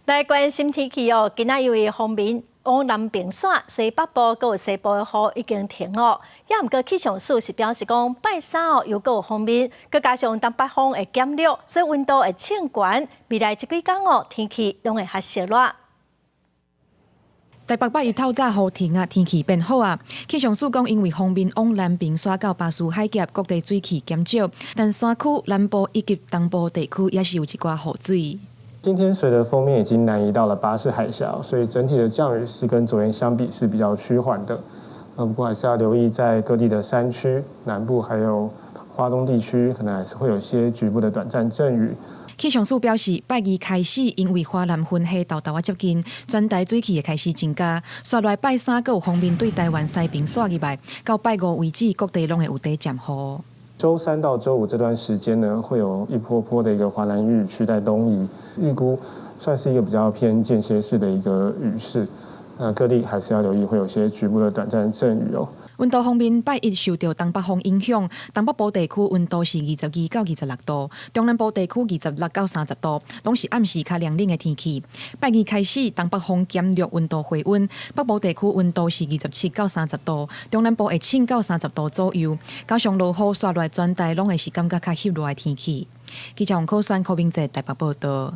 來關心天氣哦，今仔因為鋒面往南爿徙，所以北部閣有西部的雨已經停哦。也毋過氣象署是表示講，拜三哦又閣有鋒面，閣加上東北風會減弱，所以溫度會升懸。未來這幾工哦，天氣攏會較燒熱。台北拜一透早雨停啊，天氣變好啊。氣象署講，因為鋒面往南爿徙到巴士海峽，各地水汽減少，但山區南部以及東部地區也是有一寡雨水。今天隨著鋒面已經南移到了巴士海峽，所以整體的降雨是跟昨天相比是比較趨緩的。不過還是要留意在各地的山區、南部還有花東地區，可能還是會有些局部的短暫陣雨。氣象署表示，拜二開始，因為華南雲系沓沓仔接近，全台水汽會開始增加。紲落來拜三閣有鋒面對台灣西爿徙入來，到拜五為止，各地攏會有佇漸雨。週三到週五這段時間呢，會有一波波的一個華南雨區在東移，預估算是一個比較偏間歇式的一個雨勢。那各地還是要留意，會有些局部的短暫陣雨哦。溫度方面，拜一受著東北風影響，東北部地區溫度是22到26度，中南部地區26到30度，攏是暗時較涼冷的天氣。拜二開始，東北風減弱，溫度回溫，北部地區溫度是27到30度，中南部會升到三十度左右。加上落雨，紲落來全台攏會是感覺較翕熱的天氣。記者王可選、柯明哲台北報道。